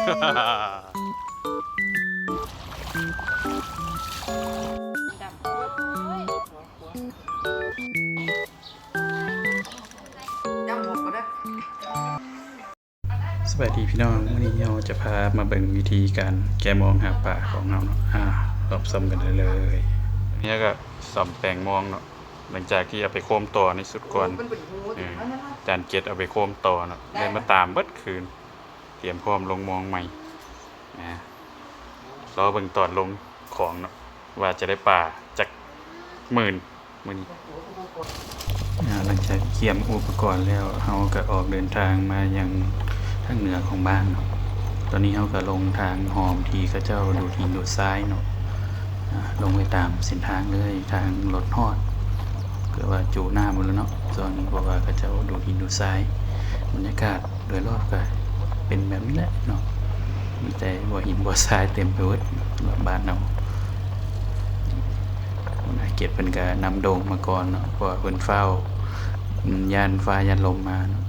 ສະບາຍດີພີ່ນ້ອງ, ມື້ນີ້ເຮົາຈະພາມາເບິ່ງວິທີການແກະມອງຫາປາຂອງເຮົາເນາະ. ອາ ຮັບຊົມກັນໄດ້ເລີຍ. ອັນນີ້ເຮົາກໍສ້ອມແປງມອງເນາະ, ຫຼັງຈາກທີ່ເອົາໄປໂຄມຕໍ່ໃນຊຸດກ່ອນ, ເອີ ຈານເຈັດເອົາໄປໂຄມຕໍ່ເນາະ, ໄດ້ມາຕາມເບິດຄືນ, ຕຽມພ້ອມລົງມອງໃໝ່. ອາ ລໍເບິ່ງຕອນລົງຂອງເນາະ ວ່າຈະໄດ້ປາຈັກໝື່ນມື້ນີ້. ອາ ຫຼັງຈາກກຽມອຸປະກອນແລ້ວ ເຮົາກໍອອກເດີນທາງມາຍັງທາງເໜືອຂອງບ້ານເນາະ. ຕອນນີ້ເຮົາກໍລົງທາງຮ່ອມທີ່ເຂົາເຈົ້າດູດຫີນດູດຊາຍເນາະ, ອາ ລົງໄປຕາມເສັ້ນທາງເລີຍ, ທາງລົດຮອດ ເພື່ອວ່າຈູນ້ຳໝົດແລ້ວເນາະຊ່ວງນີ້ ເພາະວ່າເຂົາເຈົ້າດູດຫີນດູດຊາຍ. ບັນຍາກາດ ໂດຍລອບກໍເປັນແບບນີ້ແຫຼະເນາະ, ມີແຕ່ບໍ່ຫີນບໍ່ຊາຍເຕັມໄປເບິດສຳລັບບ້ານເຮົາ. ຫົວໜ້າເກັດເພິ່ນກໍນຳດົງມາກ່ອນເນາະ ເພາະວ່າເພິ່ນຟ້າວ ຢ້ານຟ້າຢ້ານລົມມາເນາະ.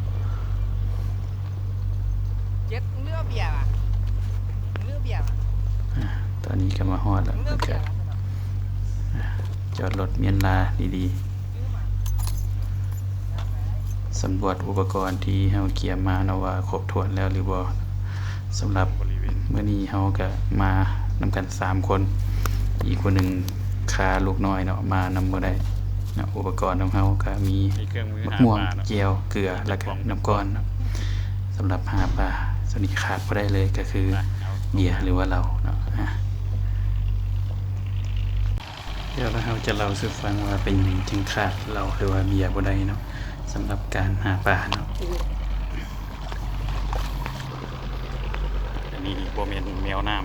ເຈັດເຫຼືອເບຍ ເຫຼືອເບຍ. ອາ ຕອນນີ້ກໍມາຮອດແລ້ວ, ເພິ່ນກໍ ອາ ຈອດລົດມ້ຽນລາດີໆ. ສຳຫຼວດອຸປະກອນທີ່ເຮົາກຽມມາເນາະ ວ່າຄົບຖ້ວນແລ້ວຫຼືບໍ່. ສຳລັບມື້ນີ້ເຮົາກະມານຳກັນສາມຄົນ, ອີກຜູ້ໜຶ່ງຄາລູກນ້ອຍເນາະ ມານຳບໍ່ໄດ້ເນາະ. ອຸປະກອນຂອງເຮົາກະມີໝາກມ່ວງ, ແຈ່ວ, ເກືອ ແລ້ວກະນ້ຳກ້ອນເນາະ. ສຳລັບຫາປາ ສ່ວນທີ່ຂາດບໍ່ໄດ້ເລີຍກະຄືເບຍ ຫຼືວ່າເຫຼົ້າເນາະ. ອາ ດຽວເຮົາຈະເລົ່າສູ່ຟັງວ່າເປັນຫຍັງຈຶ່ງຂາດເຫຼົ້າ ຫຼືວ່າເບຍບໍ່ໄດ້ເນາະ ສຳລັບການຫາປາເນາະ. ອັນນີ້ບໍ່ແມ່ນແມວນ້ຳ.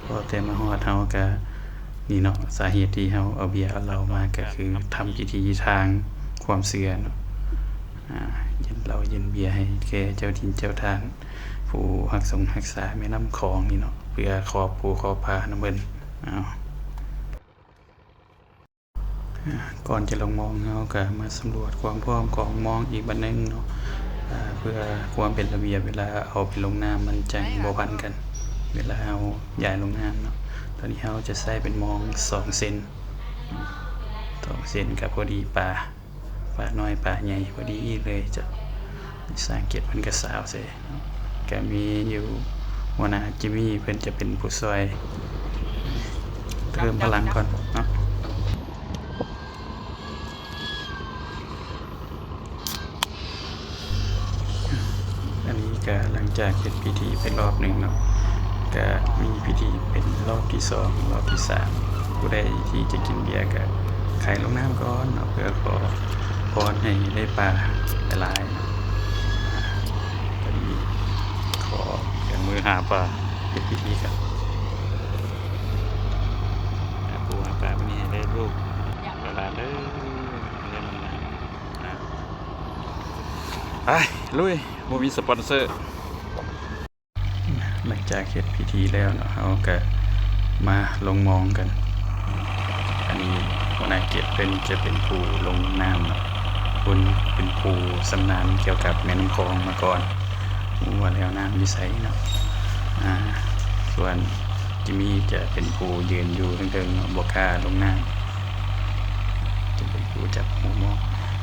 ພໍແຕ່ມາຮອດເຮົາກະ ນີ້ເນາະ ສາເຫດທີ່ເຮົາເອົາເບຍເອົາເຫຼົ້າມາ ກໍຄືທຳພິທີທາງຄວາມເຊື່ອເນາະ. ອາ ຍື່ນເຫຼົ້າຍື່ນເບຍໃຫ້ແກ່ເຈົ້າຖິ່ນເຈົ້າຖານ ຜູ້ຮັກສົງຮັກສາແມ່ນ້ຳຂອງນີ້ເນາະ ເພື່ອຂອບຜູ້ຂອບພານຳເພິ່ນ. ເອົາ ອາ ກ່ອນຈະລົງມອງ ເຮົາກໍມາສຳຫຼວດຄວາມພ້ອມຂອງມອງອີກບາດໜຶ່ງເນາະ ອາ ເພື່ອຄວາມເປັນລະບຽບ ເວລາເອົາໄປລົງນ້ຳມັນຈັ່ງບໍ່ພັນກັນ ເວລາເຮົາຍ້າຍລົງນ້ຳເນາະ. ຕອນນີ້ເຮົາຈະໃຊ້ເປັນມອງສອງເສັ້ນ ສອງເສັ້ນກໍພໍດີປາ ປານ້ອຍປາໃຫຍ່ພໍດີເລີຍ. ເຈົ້າຊ່າງເກັດເພິ່ນກໍສາວໃສ່ເນາະ ກໍມີຢູ່ຫົວໜ້າຈິມມີ່ ເພິ່ນຈະເປັນຜູ້ຊ່ວຍເພີ່ມພະລັງກ່ອນເນາະ. ອັນນີ້ກະຫຼັງຈາກເຮັດພິທີໄປລອບໜຶ່ງເນາະ ກະມີພິທີເປັນລອບທີສອງ ລອບທີສາມ ຜູ້ໃດທີ່ຈະກິນເບຍກະໄຂລົງນ້ຳກ່ອນເນາະ ເພື່ອຂໍພອນໃຫ້ໄດ້ປາຫຼາຍໆເນາະ. ກໍດີ ຂໍເຄື່ອງມືຫາປາ ເຮັດພິທີກັນ ຫາປູຫາປາມື້ນີ້ໃຫ້ໄດ້ລູກຫຼານເດີ ເດີນ້ອງນາງ. ໄປ ລຸຍ ບໍ່ມີສະປອນເຊີ. ຫຼັງຈາກເຮັດພິທີແລ້ວເນາະ ເຮົາກະມາລົງມອງກັນ. ອັນນີ້ຫົວໜ້າເກັດເພິ່ນຈະເປັນຜູ້ລົງນ້ຳເນາະ ເພິ່ນເປັນຜູ້ຊຳນານກ່ຽວກັບແມ່ນ້ຳຂອງມາກ່ອນ ຮູ້ວ່າແລວນ້ຳຢູ່ໃສເນາະ. ອາ ສ່ວນຈິມມີຈະເປັນຜູ້ຢືນຢູ່ເທິງໆເນາະ ບໍ່ກ້າລົງນ້ຳ ຈະເປັນຜູ້ຈັບຫູມອງ.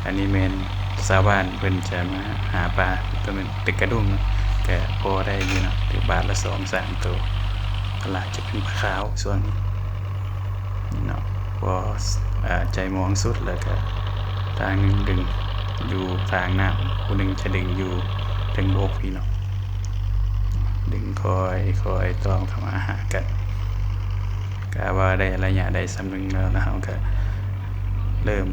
ອັນນີ້ແມ່ນຊາວບ້ານເພິ່ນຈະມາຫາປາ ຕົວແມ່ນຕຶກກະດຸ້ງເນາະ ກະພໍໄດ້ຢູ່ເນາະ ຖືກບາດລະສອງສາມໂຕ ຫຼາກຈະເປັນປາຂາວຊ່ວງນີ້ເນາະ. ພໍ ອາ ໃຈມອງສຸດແລ້ວກະທາງໜຶ່ງດຶງຢູ່ກາງນ້ຳ ຜູ້ໜຶ່ງຈະດຶງຢູ່ເທິງບົກພີ້ເນາະ ດຶງຄ່ອຍໆຕ່ອມເຂົ້າມາຫາກັນ. ກະວ່າໄດ້ໄລຍະໄດ້ສ່ຳໜຶ່ງແລ້ວ ແລ້ວເຮົາກະເລີ່ມ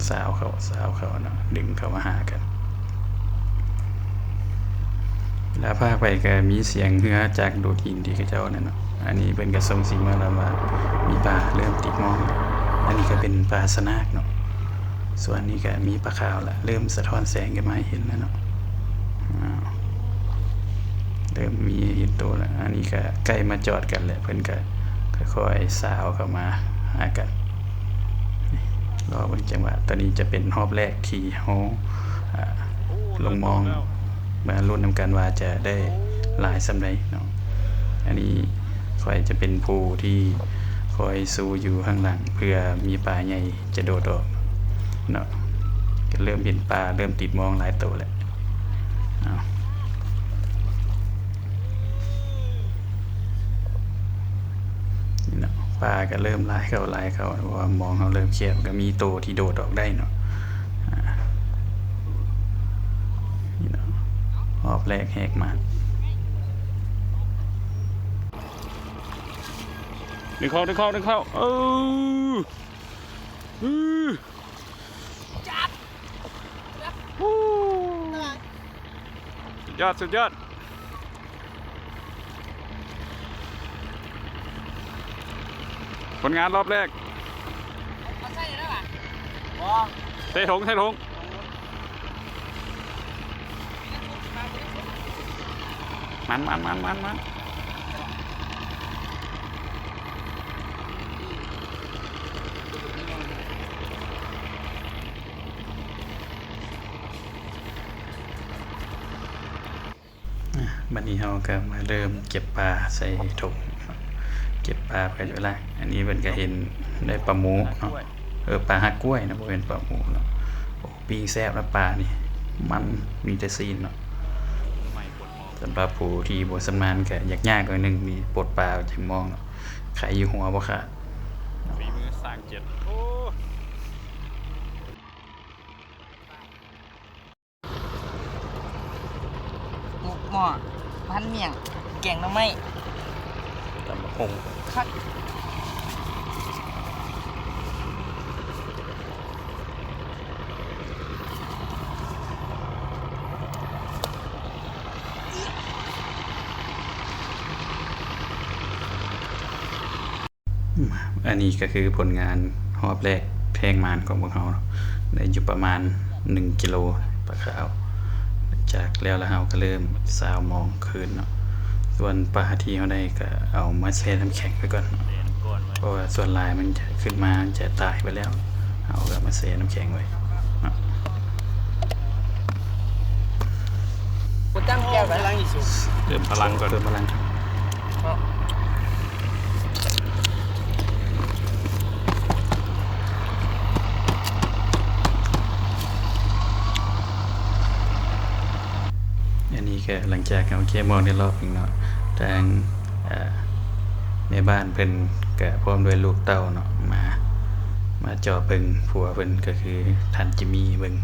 ສາວເຂົ້າ ສາວເຂົ້າເນາະ ດຶງເຂົ້າມາຫາກັນ. ເວລາພາກໄປກະມີສຽງເຮືອຈັກດູດຫີນທີ່ເຂົາເຈົ້ານັ້ນເນາະ ອັນນີ້ເພິ່ນກະສົ່ງສິນມາແລ້ວວ່າມີປາເລີ່ມຕິດມອງ. ອັນນີ້ກະເປັນປາສະໜາກເນາະ ສ່ວນນີ້ກະມີປາຂາວລະ ເລີ່ມສະທ້ອນແສງຂຶ້ນມາໃຫ້ເຫັນແລ້ວເນາະ. ອ້າວ ເລີ່ມມີເຫັນໂຕແລ້ວ. ອັນນີ້ກະໃກ້ມາຈອດກັນແລ້ວ ເພິ່ນກະຄ່ອຍໆສາວເຂົ້າມາຫາກັນ. ລໍເບິ່ງຈັງຫວະ. ຕອນນີ້ຈະເປັນຮອບແລກທີ່ເຮົາ ອາ ລົງມອງ ມາລຸ້ນນຳກັນວ່າຈະໄດ້ຫຼາຍສ່ຳໃດເນາະ. ອັນນີ້ຂ້ອຍຈະເປັນຜູ້ທີ່ຄອຍຊູຢູ່ຂ້າງຫຼັງ ເພື່ອມີປາໃຫຍ່ຈະໂດດອອກເນາະ. ກໍເລີ່ມເຫັນປາ ເລີ່ມຕິດມອງຫຼາຍໂຕແລ້ວ. ເອົາ ນີ້ເນາະ ປາກໍເລີ່ມຫຼາຍເຂົ້າ ຫຼາຍເຂົ້າ ເພາະວ່າມອງເຮົາເລີ່ມແຄບ ກໍມີໂຕທີ່ໂດດອອກໄດ້ເນາະ. ອາ ນີ້ເນາະ ຮອບແລກແຫກມາ ດຶງເຂົ້າ ດຶງເຂົ້າ ດຶງເຂົ້າ ເອີ ອື ຈັບ ສຸດຍອດ ສຸດຍອດ ຜົນງານຮອບແລກ ເອົາໃສ່ໄດ້ປະ? ບໍ່ ໃສ່ຖົງ ໃສ່ຖົງ ມັນ ມັນ ມັນ ມັນ ມັນ. ອາ ບັດນີ້ເຮົາກໍມາເລີ່ມເກັບປາໃສ່ຖົງ ເກັບປາເພື່ອໄວ້ລ້າງ. ອັນນີ້ເພິ່ນກໍເຫັນໄດ້ປາໝູເນາະ ເອີ ປາຮາກກ້ວຍເນາະ ບໍ່ແມ່ນປາໝູເນາະ. ໂອ້ ປີ້ງແຊບນະປານີ້ ມັນມີແຕ່ຊີ້ນເນາະ. ສຳລັບຜູ້ທີ່ບໍ່ຊຳນານກໍຍາກໆໜ້ອຍໜຶ່ງ ນີ້ປົດປາອອກຈາກມອງເນາະ ໄຄຢູ່ຫົວບໍ່ຂາດ. ຝີມືຊ່າງເຈັດ ໂອ້. ໝົກໝໍ້ ພັນໝ້ຽງ ແກງໜໍ່ໄມ້ ຕຳບັກຫຸ່ງ ຄັກ. ອັນນີ້ກໍຄືຜົນງານຮອບແລກແທງໝານຂອງພວກເຮົາເນາະ ໄດ້ຢູ່ປະມານໜຶ່ງກິໂລປາຂາວ. ຈາກແລ້ວລະເຮົາກໍເລີ່ມຊາວມອງຄືນເນາະ. ສ່ວນປາທີ່ເຮົາໄດ້ກໍເອົາມາແຊ່ນ້ຳແຂງໄວ້ກ່ອນເນາະ ເພາະວ່າສ່ວນຫຼາຍມັນຈະຂຶ້ນມາຈະຕາຍໄປແລ້ວ ເຮົາກໍມາແຊ່ນ້ຳແຂງໄວ້ເນາະ. ບໍ່ຈ້ຳແຈ່ວກໍໄດ້ ເຕີມພະລັງກ່ອນ ເຕີມພະລັງກ່ອນ. ອັນນີ້ກໍຫຼັງຈາກເຮົາແຄມອງໄດ້ຮອບໜຶ່ງເນາະ ທາງ ເອີ ແມ່ບ້ານເພິ່ນກໍພ້ອມດ້ວຍລູກເຕົ້າເນາະ ມາ ມາເຈາະເບິ່ງຜົວເພິ່ນ ກໍຄືທ່ານຈິມມີ ເບິ່ງ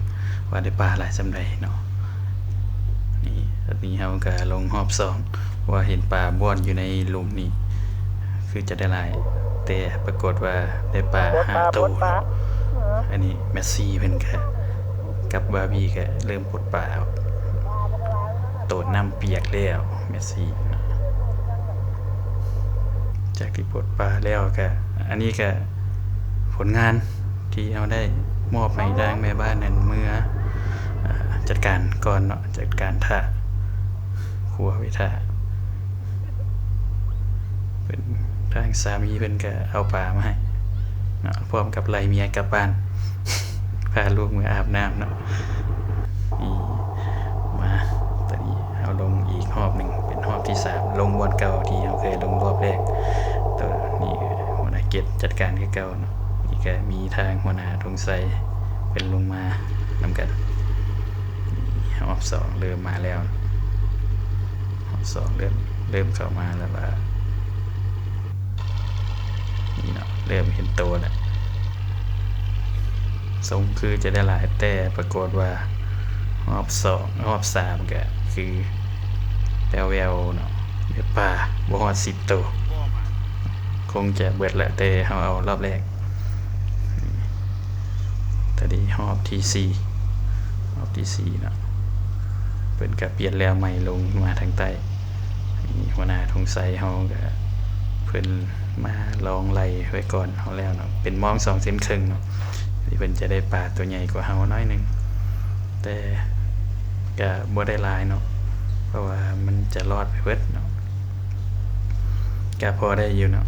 ວ່າໄດ້ປາຫຼາຍສ່ຳໃດເນາະ. ນີ້ ອັນນີ້ເຮົາກໍລົງຮອບສອງ ເພາະວ່າເຫັນປາບ້ວນຢູ່ໃນຫຼຸມນີ້ ຄືຈະໄດ້ຫຼາຍ ແຕ່ປາກົດວ່າໄດ້ປາຫ້າໂຕເນາະ. ອັນນີ້ແມັດຊີເພິ່ນກະ ກັບບາບີກະເລີ່ມປົດປາອອກ ໂຕດນ້ຳປຽກແລ້ວແມັດຊີ. ຈາກທີ່ປົດປາແລ້ວກະ ອັນນີ້ກະຜົນງານທີ່ເຮົາໄດ້ມອບໃຫ້ທາງແມ່ບ້ານນັ້ນເມືອ ອາ ຈັດການກ່ອນເນາະ ຈັດການຖ້າ ຄົວໄວ້ຖ້າ. ເພິ່ນ ທາງສາມີເພິ່ນກະເອົາປາມາໃຫ້ເນາະ ພ້ອມກັບໄລ່ເມຍກັບບ້ານ ພາລູກເມືອອາບນ້ຳເນາະ. ນີ້ ມາ ຕອນນີ້ເຮົາລົງອີກຮອບໜຶ່ງ ເປັນຮອບທີສາມ ລົງບ່ອນເກົ່າທີ່ເຮົາເຄີຍລົງຮອບແລກ. ໂຕນີ້ຫົວໜ້າເກັດຈັດການຄືເກົ່າເນາະ. ນີ້ກະມີທາງຫົວໜ້າທົງໄຊເພິ່ນລົງມານຳກັນ. ຮອບສອງເລີ່ມມາແລ້ວ ຮອບສອງເລີ່ມ ເລີ່ມເຂົ້າມາແລ້ວວ່າ ນີ້ເນາະ ເລີ່ມເຫັນໂຕແລ້ວ ຊົງຄືຈະໄດ້ຫຼາຍ ແຕ່ປາກົດວ່າຮອບສອງ ຮອບສາມກະຄືແປວແວ່ວເນາະ ໄດ້ປາບໍ່ຮອດສິບໂຕ ຄົງຈະເບິດແລ້ວ ແຕ່ເຮົາເອົາຮອບແລກ. ຕອນນີ້ຮອບທີສີ່ ຮອບທີສີ່ເນາະ ເພິ່ນກະປ່ຽນແລວໃໝ່ລົງມາທາງໃຕ້. ນີ້ຫົວໜ້າທົງໄຊເຮົາກະ ເພິ່ນມາລອງໄລ່ໄວ້ກ່ອນເຮົາແລ້ວເນາະ ເປັນມອງສອງເຊັ່ນເຄິ່ງເນາະ ທີ່ເພິ່ນຈະໄດ້ປາໂຕໃຫຍ່ກວ່າເຮົາໜ້ອຍໜຶ່ງ ແຕ່ກະບໍ່ໄດ້ຫຼາຍເນາະ ເພາະວ່າມັນຈະລອດໄປເບິດເນາະ ກະພໍໄດ້ຢູ່ເນາະ.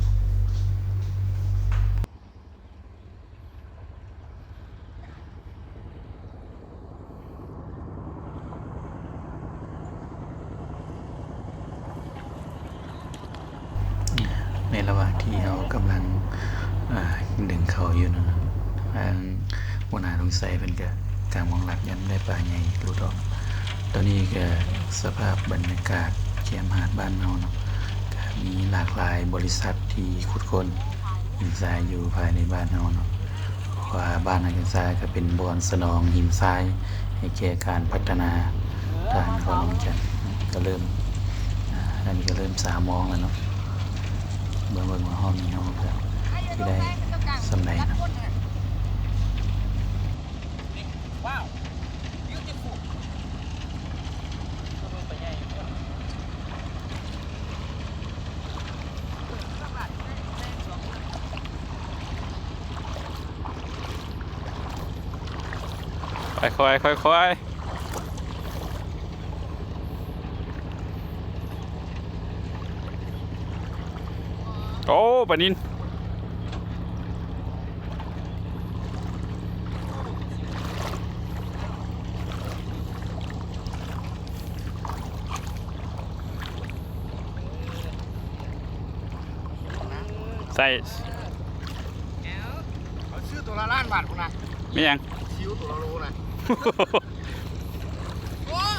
ກຳລັງ ອ່າ ດຶງເຂົ້າຢູ່ເນາະ. ທາງຫົວໜ້າທອງໄຊເພິ່ນກະກາງມອງລັດ ຍັງໄດ້ປາໃຫຍ່ຫຼຸດອອກ. ຕອນນີ້ກະສະພາບບັນຍາກາດແຄມຫາດບ້ານເຮົາເນາະ ກະມີຫຼາກຫຼາຍບໍລິສັດທີ່ຂຸດຄົ້ນຫີນຊາຍຢູ່ພາຍໃນບ້ານເຮົາເນາະ. ເພາະວ່າບ້ານອາການຊາກະເປັນບ່ອນສະໜອງຫີນຊາຍໃຫ້ແກ່ການພັດທະນາທາງເຂົ້າວຽງຈັນ. ກະເລີ່ມ ອ່າ ອັນນີ້ກະເລີ່ມສາມໂມງແລ້ວເນາະ. ເບິ່ງ ເບິ່ງວ່າຮອບນີ້ເຮົາກະຊິໄດ້ສ່ຳໃດເນາະ. ຄ່ອຍໆ ຄ່ອຍໆ. ໂອ້ ປານິນ. ໃສ່ ເຂົາຊື້ຕົວລະລ້ານບາດພຸ້ນນະ. ແມ່ນຫຍັງ? ຊິວຕົວລະໂລນະ. ໂອ້ຍ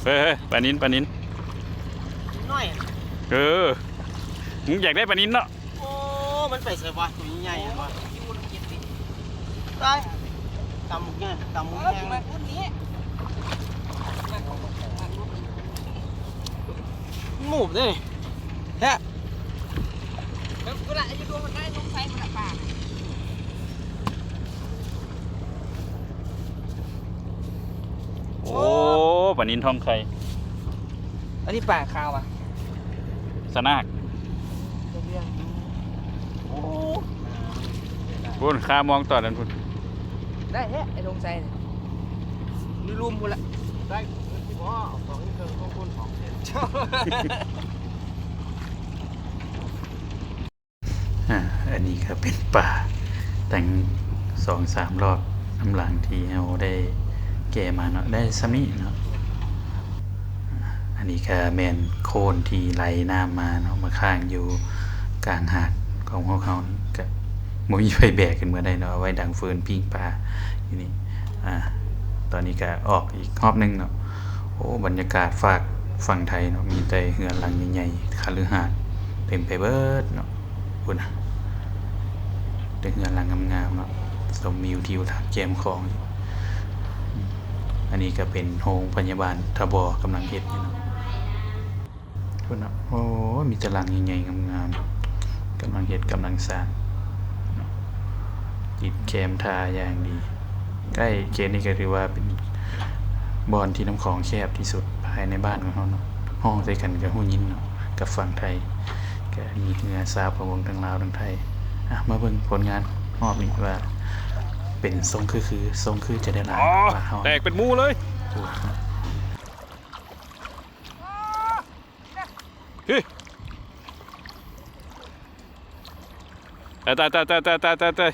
ເອີຍ ເອີຍ ປານິນ ປານິນ ນ້ອຍ. ເອີ ມຶງຢາກໄດ້ປານິນເນາະ. ໂອ້ ມັນໄປໃສວະ? ຕົວໃຫຍ່ໆ ຕາຍ ຕຳບັກໃຫຍ່ ຕຳບັກແຮງ. ມັນໝູບເດ້ແທ້. ໂອ້ ປານິນທ້ອງໄຂ່. ອັນນີ້ປາຂາວຫວາ? ສະໜາກ. ໂອ້ ພຸ້ນ ຄາມອງຕອນນັ້ນພຸ້ນ. ໄດ້ແທ້ ໄອ້ທົງໄຊນີ້ ຢູ່ລຸ່ມພຸ້ນລະ. ໄດ້ຄືຊິບໍ່ ເອົາຂອງເຄື່ອງຂອງຄຸນຂອງເຊັນ. ອ່າ ອັນນີ້ກະເປັນປາຕັ້ງສອງສາມລອບນຳຫຼັງທີ່ເຮົາໄດ້ແກ່ມາເນາະ ໄດ້ສ່ຳນີ້ເນາະ. ອັນນີ້ກະແມ່ນໂຄນທີ່ໄຫຼນ້ຳມາເນາະ ມາຄ້າງຢູ່ກາງຫາດຂອງພວກເຮົານີ້ ກະບໍ່ມີໃຜແບກຂຶ້ນເມືອໄດ້ເນາະ ເອົາໄວ້ດັງຟືນປີ້ງປາຢູ່ນີ້. ອ່າ ຕອນນີ້ກະອອກອີກຮອບໜຶ່ງເນາະ. ໂອ້ ບັນຍາກາດຟາກຝັ່ງໄທເນາະ ມີແຕ່ເຮືອນຫຼັງໃຫຍ່ໆ ຄະລືຫາດເຕັມໄປເບີດເນາະ. ພຸ້ນນະ ແຕ່ເຮືອນຫຼັງງາມໆເນາະ ຊົມວິວທິວທັດແຈ່ມຂອງ. ອັນນີ້ກະເປັນໂຮງພະຍາບານທະບ ກຳລັງເຮັດຢູ່ເນາະ. ພຸ້ນນະ ໂອ້ ມີແຕ່ຫຼັງໃຫຍ່ໆ ງາມໆ ກຳລັງເຮັດ ກຳລັງສ້າງເນາະ. ຕິດແຄມທ່າຢ່າງດີ. ໃກ້ເຂດນີ້ກະຖືວ່າເປັນບ່ອນທີ່ນ້ຳຂອງແຄບທີ່ສຸດພາຍໃນບ້ານຂອງເຮົາເນາະ. ຮ້ອງໃສ່ກັນກະຮູ້ຍິນເນາະ ກັບຝັ່ງໄທ. ກະມີເຮືອຊາວປະມົງທັງລາວທັງໄທ. ອ່ະ ມາເບິ່ງຜົນງານຮອບນີ້ວ່າເປັນຊົງຄື ຊົງຄືຈະໄດ້ຫຼາຍກວ່າເຮົາ. ແຕກເປັນໝູ່ເລີຍ. ໂອ້ ຕາຍ ຕາຍ ຕາຍ ຕາຍ.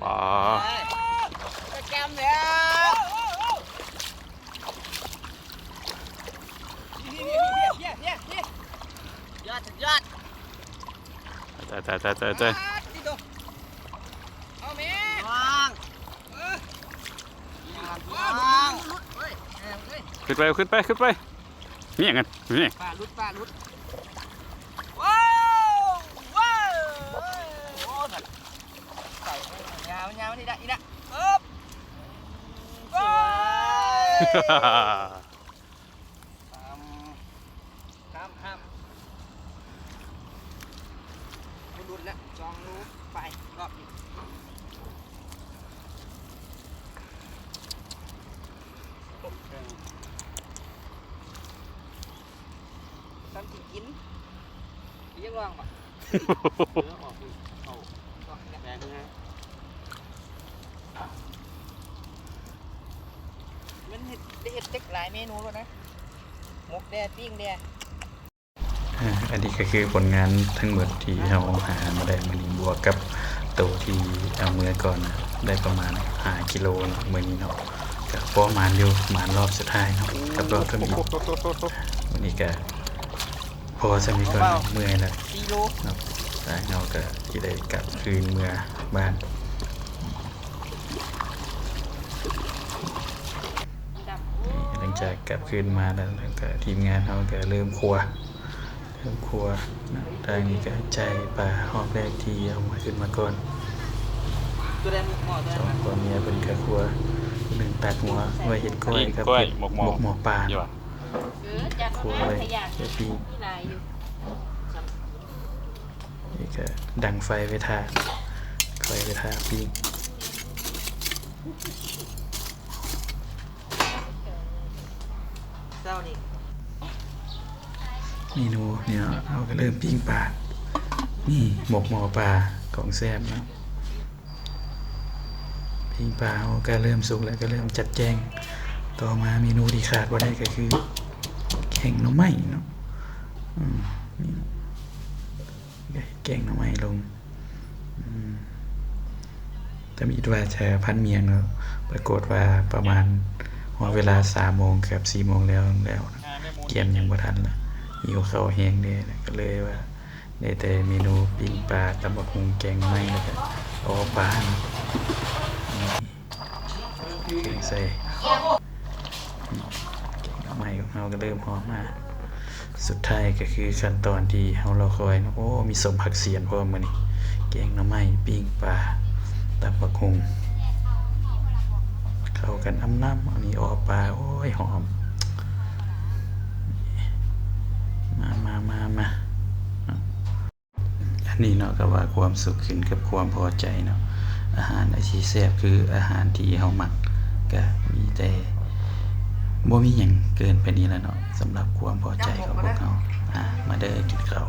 ປາ ປະຈຳແລ້ວ. ຍອດ ສຸດຍອດ. ຕາຍ ຕາຍ ຕາຍ ຕາຍ ຕາຍ. ເອົາແມ່ ວາງ ເອີ ວາງ ວາງ. ຂຶ້ນໄປ ຂຶ້ນໄປ ຂຶ້ນໄປ. ມີຫຍັງຫັ້ນ? ມີຫຍັງ? ປາຫຼຸດ ປາຫຼຸດ. ວ້າວ ວ້າວ. ໂອ້ ນັ້ນ ໃສ່ ຍາວ ຍາວ ນີ້ລະ ນີ້ລະ. ເອີບ ວ້າວ. ຂ້າມ ຂ້າມ ຂ້າມ. ບໍ່ຫຼຸດລະ ສອງໂລໄປ ຮອບນີ້. ຊ້ຳຊິກິນ ຍັງວ່າງບໍ່? ເອີ ອອກຢູ່ ເຂົ້າ ແບກເຮືອ. ມັນເຮັດ ໄດ້ເຮັດເຕັກຫຼາຍເມນູແລ້ວນະ ໝົກແດ່ ປີ້ງແດ່. ອ່າ ອັນນີ້ກະຄືຜົນງານທັງໝົດທີ່ເຮົາຫາມາໄດ້ມື້ນີ້ ບວກກັບ ໂຕທີ່ເອົາເມືອກ່ອນນະ ໄດ້ປະມານຫ້າກິໂລເນາະ ມື້ນີ້ເນາະ ກະພໍໝານຢູ່ ໝານຮອບສຸດທ້າຍເນາະ ກັບຮອບທຳອິດ. ມື້ນີ້ກະພໍສ່ຳນີ້ກ່ອນເນາະ ເມື່ອຍແລ້ວເນາະ. ທາງເຮົາກະຊິໄດ້ກັບຄືນເມືອບ້ານ. ຫຼັງຈາກກັບຄືນມາແລ້ວ ແລ້ວກະທີມງານເຮົາກະເລີ່ມຄົວ ເລີ່ມຄົວເນາະ. ທາງນີ້ກະຈ່າຍປາຮອບແລກທີ່ເອົາມາ ຂຶ້ນມາກ່ອນ. ສອງຜົວເມຍເພິ່ນກະຄົວ ຜູ້ໜຶ່ງຕັດຫົວໄວ້ເຮັດກ້ອຍກັບເຮັດໝົກໝໍ່ປາເນາະ. ຄົວໄວ້ເພື່ອປີ້ງ ນີ້ກະດັງໄຟໄວ້ຖ້າ ໄຟໄວ້ຖ້າປີ້ງ. ເມນູນີ້ເນາະ ເຮົາກະເລີ່ມປີ້ງປາ ນີ້ໝົກໝໍ່ປາ ຂອງແຊບເນາະ. ປີ້ງປາເຮົາກະເລີ່ມສຸກແລ້ວ ກະເລີ່ມຈັດແຈງ. ຕໍ່ມາເມນູທີ່ຂາດບໍ່ໄດ້ກະຄືແກງໜໍ່ໄມ້ເນາະ. ອືມ ນີ້ເນາະ ແກງໜໍ່ໄມ້ລົງ. ອືມ ທຳອິດວ່າຈະພັນໝຽງເນາະ ປາກົດວ່າປະມານຮອດເວລາສາມໂມງ ເກືອບສີ່ໂມງແລ້ວ ແລ້ວ ກຽມຍັງບໍ່ທັນລະ ຫິວເຂົ້າແຮງເດ້ ກະເລີຍວ່າ ໄດ້ແຕ່ເມນູປີ້ງປາ ຕຳບັກຫຸ່ງ ແກງໜໍ່ໄມ້ ແລ້ວກະເອົາປາເນາະ ແກງໃສ່ ແກງໜໍ່ໄມ້ຂອງເຮົາກະເລີ່ມຫອມມາ. ສຸດທ້າຍກະຄືຂັ້ນຕອນທີ່ເຮົາລໍຄອຍເນາະ. ໂອ້ ມີສົ້ມຜັກສຽນພ້ອມມື້ນີ້ ແກງໜໍ່ໄມ້ ປີ້ງປາ ຕຳບັກຫຸ່ງ ເຂົ້າກັນອຳລຳ. ອັນນີ້ເອົາປາ ໂອ້ຍ ຫອມ ມາ ມາ ມາ ມາ. ອັນນີ້ເນາະ ກະວ່າຄວາມສຸກຂຶ້ນກັບຄວາມພໍໃຈເນາະ. ອາຫານອັນທີ່ແຊບຄືອາຫານທີ່ເຮົາມັກ ກະມີແຕ່ ບໍ່ມີຫຍັງເກີນໄປນີ້ແຫຼະເນາະ ສຳລັບຄວາມພໍໃຈຂອງພວກເຮົາ. ອາ ມາເດີ ກິນເຂົ້າ.